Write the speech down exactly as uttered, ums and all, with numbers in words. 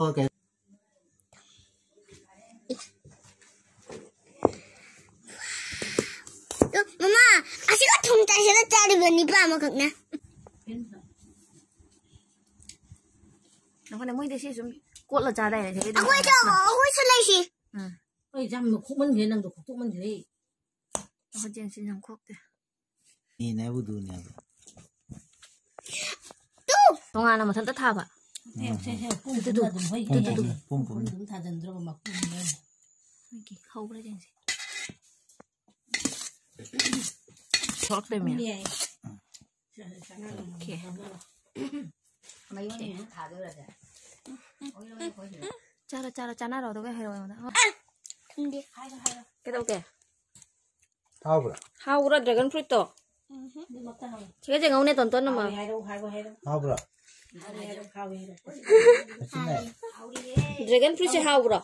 ꯑꯣ, ꯀꯩ-, ꯑꯗꯣ, ꯃꯃꯥ, ꯑꯁꯤꯒ ꯊꯨꯝ ꯆꯥꯏꯁꯤꯜꯂ ꯆꯥꯔꯤꯕ ꯅꯤꯄꯥ ꯑꯃꯈꯛꯅ꯫ ꯉꯥꯏꯈꯣꯅꯦ, ꯃꯣꯏꯗꯤ ꯁꯤ ꯁꯨꯝ ꯀꯣꯠꯂ ꯆꯥꯗꯥꯏꯅꯦ, ꯁꯤꯗꯩꯗ ꯑꯩꯈꯣꯏꯁꯨ, ꯑꯩꯈꯣꯏꯁꯨ ꯂꯩꯁꯤ꯫ ꯎꯝ꯫ ꯑꯩ ꯌꯥꯝꯅ ꯈꯣꯛꯃꯟꯈ꯭ꯔꯦ, ꯅꯪꯗꯣ ꯈꯣꯛꯇꯣꯛꯃꯟꯈ꯭ꯔꯦ꯫ ꯑꯩꯈꯣꯏ ꯆꯦꯡꯁꯤ ꯌꯥꯝ ꯈꯣꯛꯇꯦ꯫ ꯏꯅꯦꯕꯨ ꯗꯨꯅꯦꯕ꯫ ꯇꯣꯉꯥꯟꯅ ꯃꯊꯟꯇ ꯊꯥꯕ꯫ ꯁꯦ, ꯁꯦ, ꯁꯦ, ꯄꯨꯡ ꯇꯨ, ꯇꯨ, ꯄꯨꯡ ꯇꯨ, ꯇꯨ, ꯇꯨ, ꯄꯨꯡ ꯄꯨꯝ꯫ ꯄꯨꯡ ꯇꯨ ꯊꯥꯖꯤꯟꯗ꯭ꯔꯕ ꯃꯈꯨꯝ ꯑꯃ꯫ ꯃꯥꯒꯤ ꯍꯧꯕ꯭ꯔꯥ ꯌꯦꯡꯁꯦ꯫ ꯊꯣꯛꯂꯛꯇꯣꯏꯃꯤ꯫ ꯌꯥꯏ꯫ ꯑꯣꯀꯦ꯫ ꯃꯌꯣꯟ ꯑꯃꯨꯛ ꯊꯥꯗꯣꯏꯔꯁꯦ꯫ ꯆꯥꯔꯣ, ꯆꯥꯔꯣ, ꯆꯥꯅꯔꯣ, ꯑꯗꯨꯒ ꯍꯥꯏꯔꯛꯑꯣ ꯑꯩꯉꯣꯟꯗ꯫ ꯊꯨꯝꯗꯦ꯫ ꯀꯩꯗꯧꯒꯦ? ꯍꯥꯎꯕ꯭ꯔꯥ? ꯍꯥꯎꯕ꯭ꯔꯥ dragon fruitꯇꯣ? ꯎꯝꯍꯨꯝ꯫ ꯁꯤꯒ ꯌꯦꯡꯉꯧꯅꯦ, ꯇꯣꯟꯇꯣꯟ ꯑꯃ꯫ ꯍꯥꯎꯋꯦ ꯍꯥꯏꯔꯛꯑꯣ, ꯍꯥꯏꯔꯛꯑꯣ, ꯍꯥꯏꯔꯛꯑꯣ꯫ ꯍꯥꯎꯕ꯭ꯔꯥ? ꯍꯥꯎꯋꯦ ꯍꯥꯏꯔꯛꯑꯣ, ꯍꯥꯎꯋꯦ ꯍꯥꯏꯔꯛꯑꯣ꯫ ꯑꯁꯤꯅ dragon fruitꯁꯦ ꯍꯥꯎꯕ꯭ꯔꯣ?